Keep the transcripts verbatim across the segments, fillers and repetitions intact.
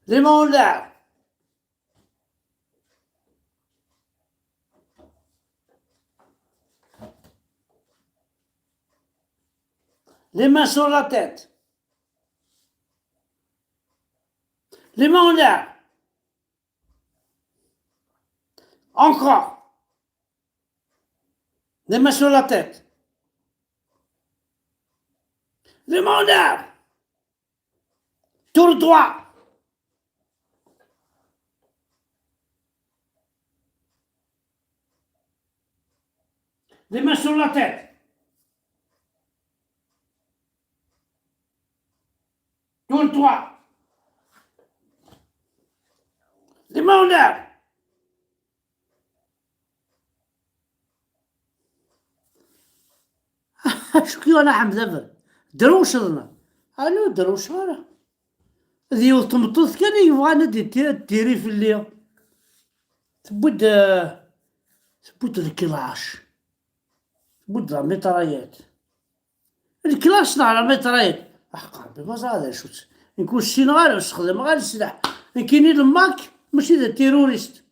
Les mains en l'air. Les mains sur la tête. Les mains en l'air. Encore. Les mains sur la tête. Les mains en l'air. Tourne-toi. Les mains sur la tête. Tourne-toi. Les mains en l'air. Acu k-yuɣen a Ḥmed Abar? Drewceḍ neɣ? Ala, ur drewceɣ ara. D yiwet tmeṭṭut kan i yebɣan ad d-, ad d-tiri fell-i. Tewwi-d, eh, tewwi-d lkilac. Tewwi-d la mitraillette. Lkilac neɣ la mitraillette? Aḥeqq Rebbi, ma ẓriɣ d acu-tt. Nekk ur ssineɣ ara, ur ssexdameɣ ara sslaḥ. Nekkini le MAK mačči d terrorist.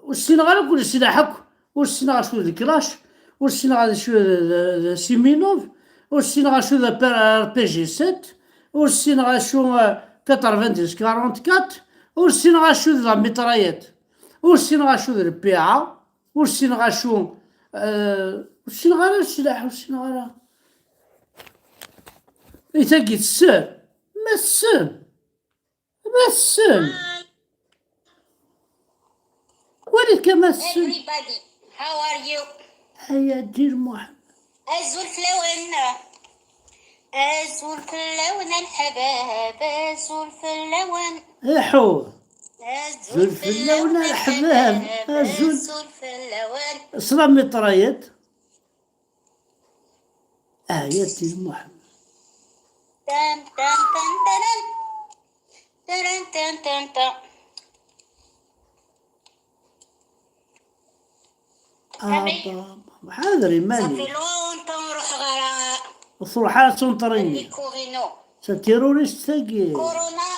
Ur ssineɣ ara akk leslaḥ akk. Ur ssineɣ acu d lkilac. Ur ssineɣ acu d, d, d Siminov. Ur ssineɣ acu d R P G sept. Ur ssineɣ acu, euh, quatre-vingt-dix quarante-quatre. Ur ssineɣ acu d la mitraillette. Ur ssineɣ acu d lpiɛa. Ur ssineɣ acu, euh, ur ssineɣ ara leslaḥ, ur ssineɣ ara. I tagi tessen? Ma tessen! Ma tessen! Walit kan ma tessen! Everybody, how are you? Ay a Dil Muḥemmed. Azul fell-awen. Azul fell-awen a leḥbab, azul fell-awen. Iḥu. Azul fell-awen a leḥbab, azul. Azul fell-awen. Slam mitraillette. Ay a Dil Muḥemmed. Tan, tan, tan, taran. Taran, tan, tan, tan. Ah, Ami. Bah, bah, ḥader iman-ik. Ça fait longtemps ur ruḥeɣ ara. Ur truḥ ara ad tunṭrini. Deg les cours-inu. D tatirurist tagi. Corona.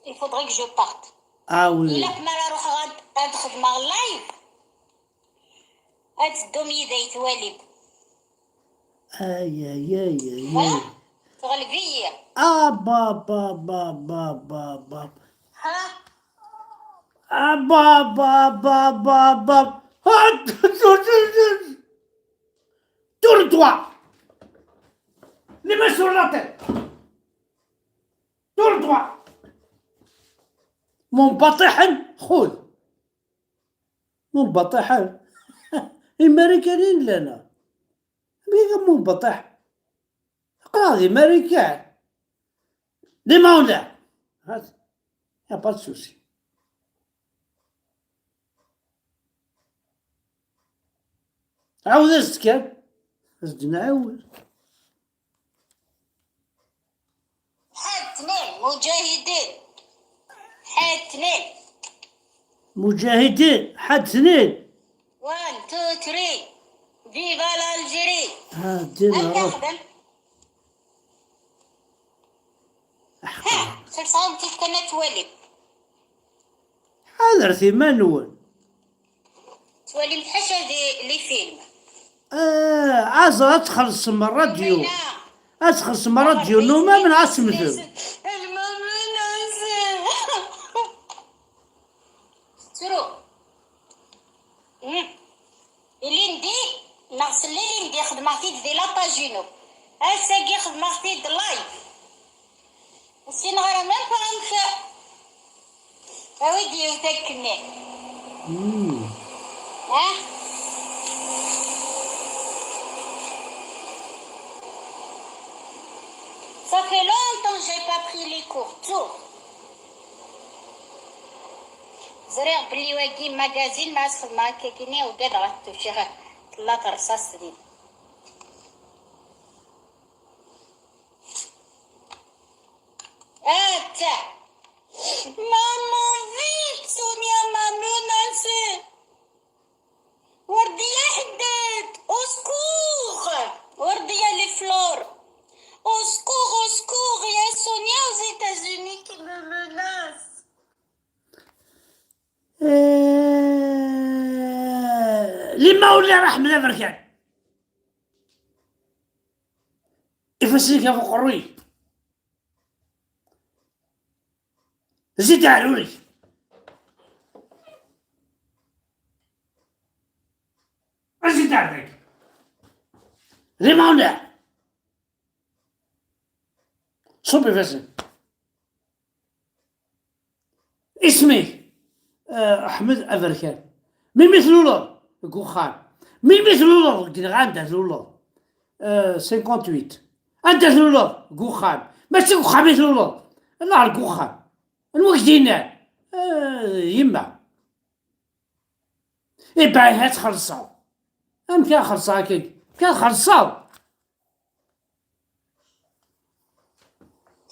Il faudrait que je parte. Ah oui. Ilaq mi ara ruḥeɣ ad, ad xedmeɣ live. Ad teddum yid-i ad yi-twalim. Ay, ay, ay, ay, ay. Teɣleb-iyi. Ah, ba, ba, ba, ba, ba, ba. Ha? Ah, ba, ba, ba, ba, ba. Ah, tourne-toi. Les mains sur la tête. Tourne-toi. Mon batiḥen, xud. Mon batiḥen. Imarikaniyen llan. Amek i mon batiḥ? Aql-aɣ di Marikan. Di Mawla. Hat. Y a pas de souci. Ɛawed-as-d kan. Ad s-d-nɛawed. Ḥad tnin, mujahidin. Ḥad tnin. Mujahidin, ḥad tnin. One, two, three. Viva l'Algérie. Ha, din Akka ruḥ. Xdem. Ha, selṣaw-d kan ad twalim. Ḥadret iman-nwen. Twalim ḥaca di les films. Ah, aẓ-, ad txellṣem ṛṛadyu. Ad txellṣem ṛṛadyu n umam neɣ ad temmtem? Tettru. Hmm. Ilindi, neɣ sell ilindi, xedmeɣ-t-id di la page-inu. Ass-agi xedmeɣ-t-id live. Ur ssineɣ ara même pas amek. Awi-d yiwet akkenni. Hmm. Ha? Ça fait longtemps j'ai pas pris les cours, ttuɣ. Ẓriɣ belli wagi magazine, ma as-xedmeɣ akkagini ugadeɣ ad t-ufiɣ tella terṣaṣt din. Atta. Maman, vite, Sonia, Manon, Nancy. Ur d-yehdded. Au secours. Ur d-yali Flore. Au secours, au secours, il y a Sonia aux États-Unis qui me menace. Lima ur lliɣ Ḥmed Aberkan. Ifassen-ik ɣef uqerruy. Zid aɛrur-ik. Zid aɛrur-ik. Lima ur lliɣ. Ṣubb ifassen. Isem-ik? Eh, Ḥmed Aberkan. Melmi tluleḍ? Deg uxxam. Melmi tluleḍ? Deg anda tluleḍ? Eh, cinquante-huit. Anda tluleḍ? Deg uxxam. Mačči deg uxxam i tluleḍ. Nehṛ deg uxxam. Anwa i k-d-yennan? Eh, yemma. Iban ad txellṣeḍ. Amek ad xellṣeɣ akka? Amek ad xellṣeɣ?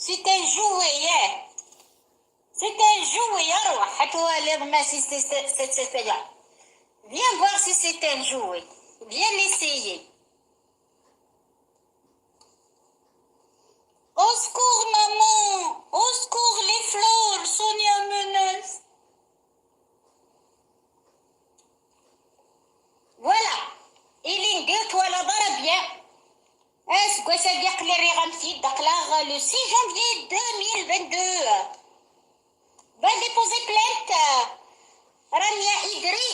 C'est un jouet, yeah. C'est un jouet, arwaḥ, ad twaliḍ ma si c'est, c'est, c'est, c'est, c'est, viens voir si c'est un jouet. Viens l'essayer. Au secours, maman! Au secours, les fleurs! Sonia menace! Voilà. Ilindi twalaḍ ara bien. Aseggas-agi aql-i rriɣ-am-t-id, aql-aɣ le six janvier deux mille vingt-deux. Va déposer plainte, Rania Idri.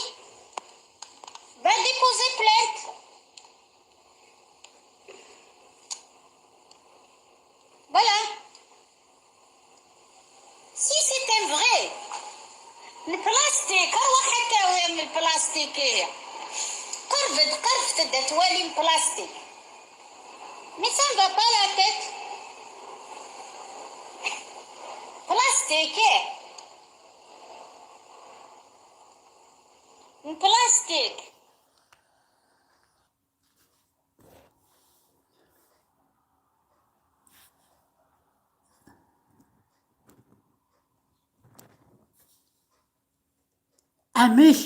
Va déposer plainte. Voilà. Si c'est un vrai. Le plastique, arwaḥ ad tawim le plastique, ihi. Qerreb-d, qerrbet-d ad twalim plastique. Mais ça ne va pas la tête. Plastique, eh. Plastique. Amek?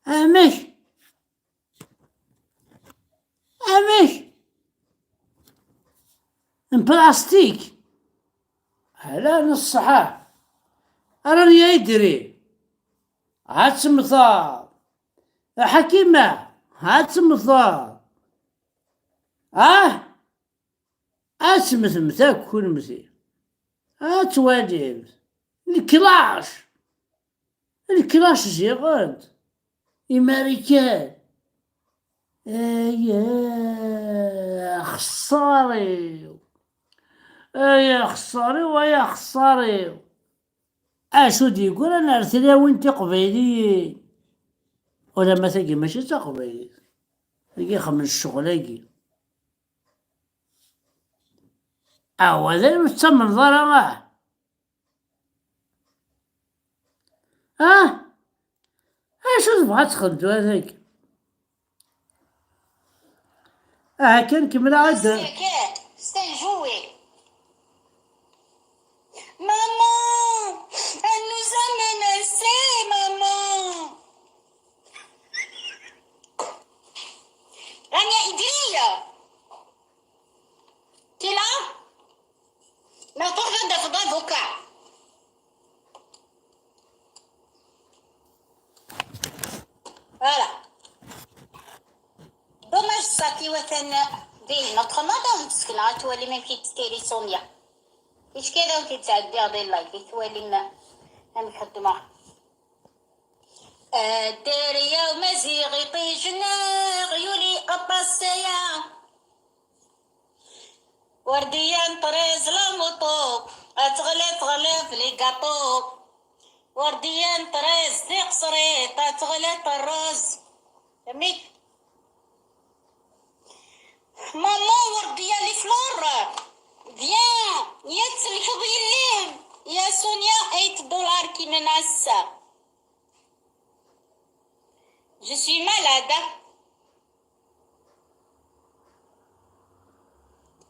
Amek? Amek? N plastik? Ala, n ṣṣeḥḥa. Ara n-yidri. Ad temmteḍ. A Ḥakima, ad temmteḍ. Ah? Ad temmtemt akk kunemti. Ad twalimt. Leklac. Leklac ziɣen. Imarikan. Ay axeṣṣar-iw. Ay axeṣṣar-iw, ay axeṣṣar-iw. Acu d-yeggran ar tlawin tiqbayliyin? Ulamma tagi mačči d taqbaylit. Tagi xemmen ccɣel-agi. Awa, d ayen ur tettamneḍ ara, ah? Ah? Acu tebɣa ad texdem tura tagi? Aha kan, kemmel-aɣ-d. C'est un jouet. Maman, elle nous a menacés, maman. Rania Idriya. T'es là? Non, pas besoin de d'avocat. Voilà. Dommage ça, ti watan din. Autrement, da ur nessekna, ad twalim amek i tettiri Sonia. Ticki ad awen-t-id-sɛeddiɣ di live, i twalim amek xeddmeɣ. Addari-a umaziɣ iṭij-nneɣ yuli aṭas aya. Werdiya n Tṛiẓ la moto, ad teɣli, teɣli f les gâteaux. Werdiya n Tṛiẓ tiqesrit, ad teɣli terrez. Amek? Maman, Werdiya, les fleurs. Viens, ya tsellkeḍ yelli, ya Sonia, eight dollars qui menace. Je suis malade.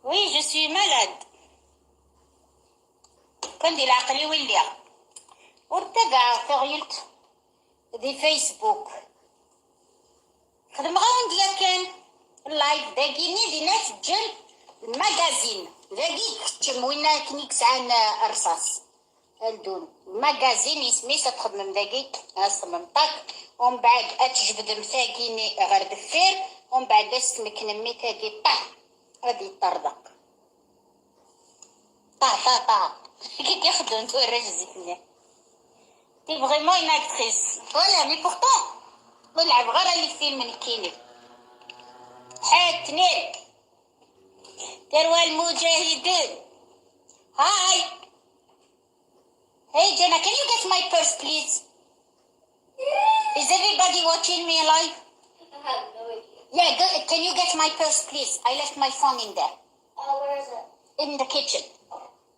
Oui, je suis malade. Kan di leɛqel-iw i lliɣ. Ur ttabaɛeɣ taɣyult di Facebook. Xedmeɣ-awen-d yakan live dagi-nni di Nat Ǧel, lmagazin. Dagi i ikeččem winna akken i yesɛan, eh, rrṣaṣ. Aldun. Lmagazin isem-is, ad txedmem dagi, ad txedmem ṭak, ومن بعد أتجبدم ثاقيني غير دفير، ومن بعد أستمكن مي ثاقي طا، غادي يطرطق. طا، طا، طا. كي ياخدو نتو الراجل زيتني. T'es vraiment une actrice. Voilà, mais pourtant نلعب غير لي فيلم نكيني. حياة تنين. تروى المجاهدين. هاي. Hey, Jenna, can you get my purse, please? Is everybody watching me live? I have no idea. Yeah, go, can you get my purse, please? I left my phone in there. Oh, where is it? In the kitchen.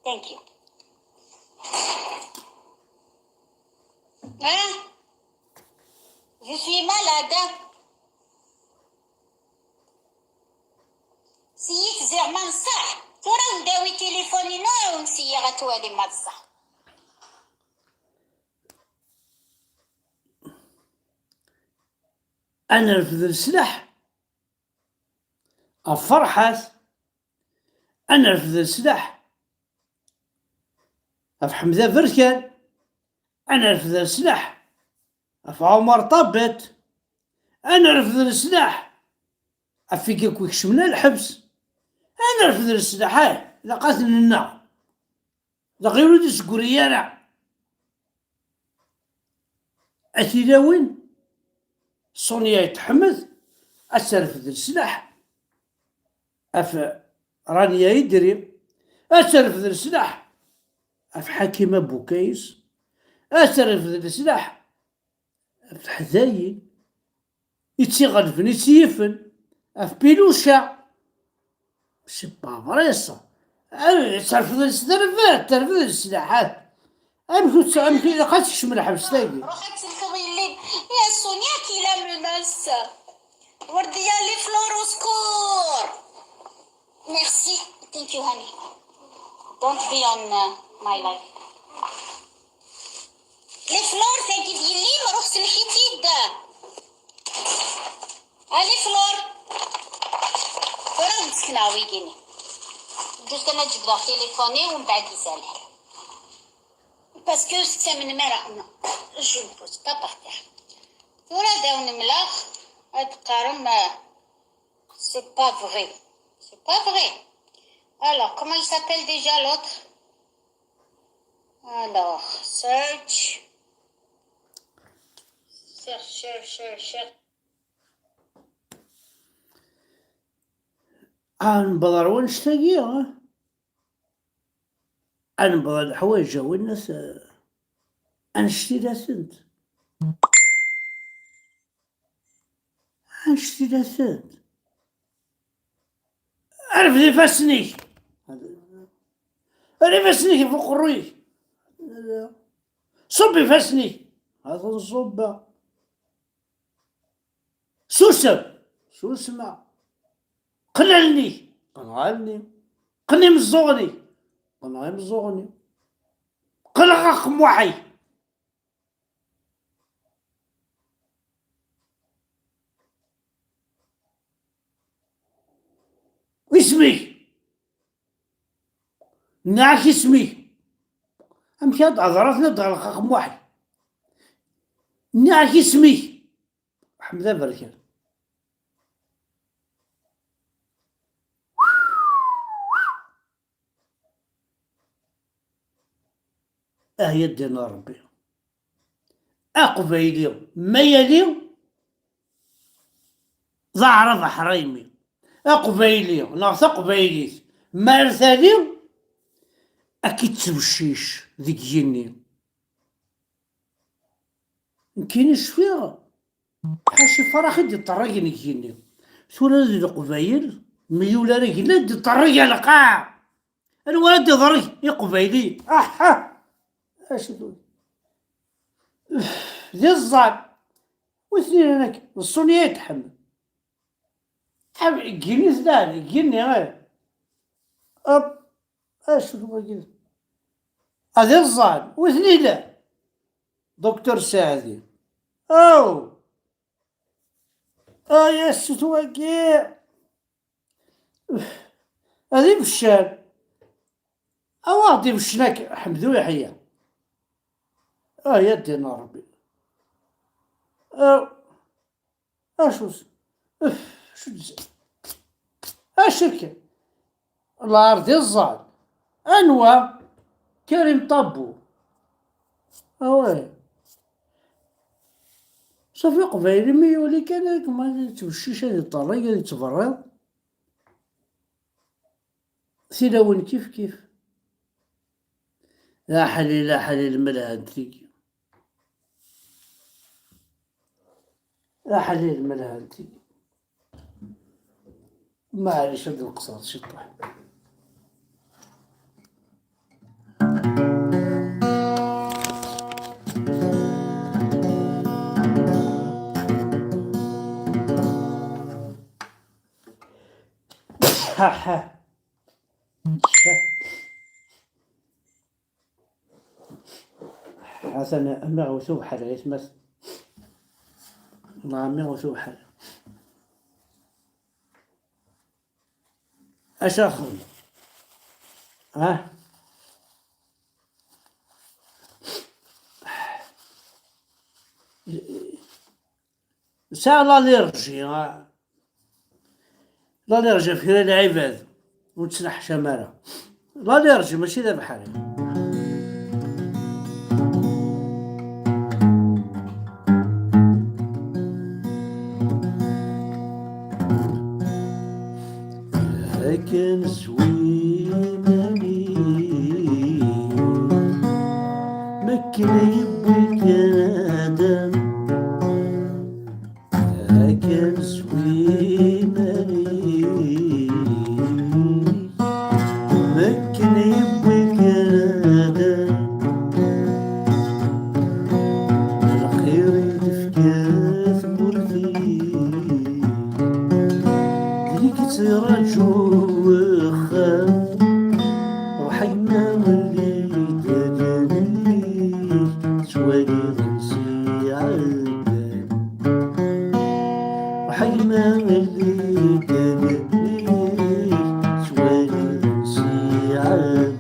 Thank you. Hein? Je suis malade. Siyit ziɣ ma nṣaḥ. Tura ndawi tilifun-inu, awen siyyiɣ ad twalim ma nṣaḥ. Ad nerfed leslaḥ ɣef Ferḥat, ad nerfed leslaḥ ɣef Ḥmed Aberkan, ad nerfed leslaḥ ɣef Ɛumar Ṭabiṭ, ad nerfed leslaḥ ɣef wigi akk ikecmen ar lḥebs, ad nerfed leslaḥ, ah, ilaq ad ten-nneɣ. Dɣa ur d-isguri ara. A tilawin, Sonia Ayt Ḥmed ad terfed leslaḥ ɣef Rania Idri, ad terfed leslaḥ ɣef Ḥakima Bukayes, ad terfed leslaḥ ɣef teḥdayin i tt-iɣelben, i tt-yifen, ɣef Piluca. C'est pas vrai ça. Ah, terfed s-, terfed, terfed leslaḥat. Amek ur tt-, amek ilaq ad tekcem lḥebs tagi? Ruḥ ad telkeḍ yelli-m. Ya Sonia qui la menace. Werdiya les fleurs au secours. Merci. Thank you, honey. Don't be on, uh, my live. Les fleurs, tagi d yelli-m, ruḥ selḥ-itt-id. Ah, les fleurs. Tura ad d-sekneɣ wigini. Juste ad jebdeɣ tilifun-iw, mbeɛd iserreḥ. Parce que tettamnem ara. Non, je ne pose pas par terre. Tura ad awen-mleɣ, ad d-teqqarem, euh, c'est pas vrai. C'est pas vrai. Alors, comment il s'appelle déjà l'autre? Alors, search. Cherche, cherche, cherche, cherche. Ah, nbeḍ ar wannect-agi, ah? Ad nbeḍ leḥwayeǧ a winnat, eh, annect-ilatent. Annect-ilatent. Rfed ifassen-ik. Err ifassen-ik ɣef uqerruy-ik. Ṣubb ifassen-ik. Ad ten-ṣubbeɣ. Susem. Susmeɣ. Qqen allen-ik. Qqneɣ allen-iw. Qqen imeẓẓuɣen-ik. Qqneɣ imeẓẓuɣen-iw. Qqneɣ aqemmuḥ-ik. Isem-ik. Nniɣ-ak isem-ik. Amek ad d-hedreɣ, ad d-ɣelqeɣ aqemmuḥ-ik? Nniɣ-ak isem-ik. Ḥmed Aberkan. Ah ya ddin n Ṛebbi. Aqbayli ma yali, d aɛrab aḥraymi. Aqbayli neɣ taqbaylit ma ar tali, ad k-ittbeccic deg yigenni. Nekkini cfiɣ ḥaci Farax i d-iṭerrigen deg yigenni. Tura d Leqbayel, myul ara yella d-iṭerrig ar lqaɛa. Anwa ara d-iḍerreg? Iqbayliyen. Aḥḥa! Acu d-, d iẓẓan. Wi ten-ilan akka? D Ṣunya i d-tḥemmel. Ḥab-, gini tlan, gini, eh. Hop. Acu d wagi? Ad iẓẓan. Wi ten-ilan? Docteur Saɛdi. Aw! Ay, acu d wagi? Ad ibeccan. Awa ɣ-d-ibeccan akka, Ḥemdu Yeḥya. Ah, ya ddin n Ṛebbi. Ah, acu s-, uf, acu d-, acu kan? Lɛar d iẓẓan. Anwa? Karim Ṭabbu. Away. Safi Qbayli mi yuli kan, ad yettbeccic, ad yeṭṭerrig, ad yettberriḍ. Tilawin kif kif. D aḥlil, aḥlil, melhant tigi. D aḥlil, melhant tigi. Maɛlic, ad nqeṣṣer ciṭuḥ. Atan amiɣ-iw s ubeḥri, aytmaten. Neɣ amiɣ-iw s ubeḥri. Acu axxam? Ha? Sɛiɣ l'allergie. L'allergie ɣef kra n lɛibad, ur ttneḥcam ara. L'allergie mačči d abeḥri. Akken s wiman-iw, makken yewwi kan Adam. Akken s wiman-iw, makken yewwi kan Adam, lxir i d-tefka tmurt-iw. Deg-k ttraǧu wexxam, ruḥ a gma, lli-d allen-ik, tettwaliḍ ansi ɛeddan. Ruḥ a gma, lli-d allen-ik, tettwaliḍ ansi ɛeddan.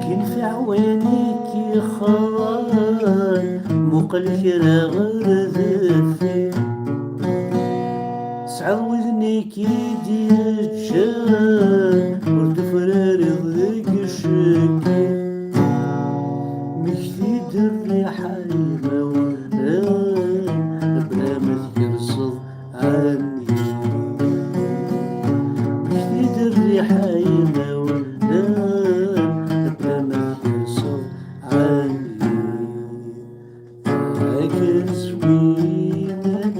Kin fi ɛwani k-ixḍan, muqel kra ɣer deffir. Tesɛiḍ widen i k-id-yeǧǧan, ur d-tufrariḍ deg ccekk. Mmekti-d rriḥa imawlan, bla ma tkerseḍ ɛemmi. Mmekti-d rriḥa imawlan, bla ma tkerseḍ ɛemmi. Akken s wiman-iw,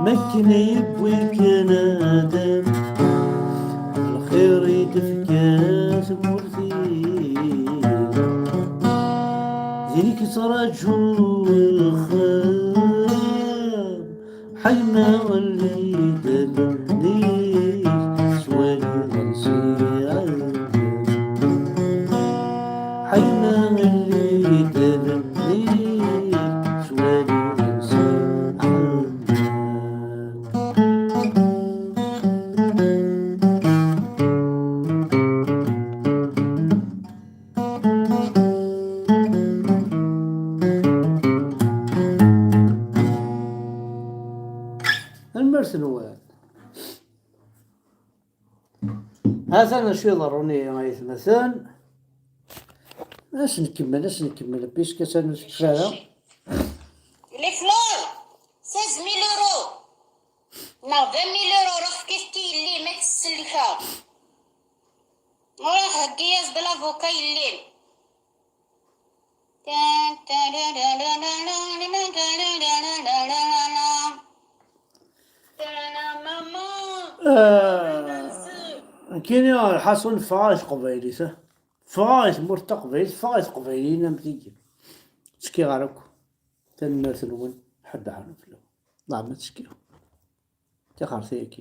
makken yewwi kan Adam, lxir i d-tefka tmurt-iw. Din i k-ttraǧu lxir. Ḥayma ɣelli-d allen-ik, tettwaliḍ ansi ɛeddan. Ḥayma ɣelli-d allen-ik, tettwaliḍ ansi ɛeddan. Tanemmirt-nwen. Atan acu iḍerrun ihi, ay atmaten. As nkemmel, as nkemmel, puisque atan ur tekfi ara. Les fleurs, seize mille euros. Neɣ vingt mille euros, ruḥ efk-it i yelli-m, ad k-tsellkeḍ. Ruḥ heggi-yas-d l'avocat i yelli-m. Ah, nekkini lḥaṣun ffɣeɣ i teqbaylit, ah. Ffɣeɣ i tmurt taqbaylit, ffɣeɣ i teqbayliyin am tigi. Ttekkiɣ ara akk. Tanemmirt-nwen, ḥedd ḥerru fell-awen. Ḍeɛma ttekkiɣ. Tixert-agi.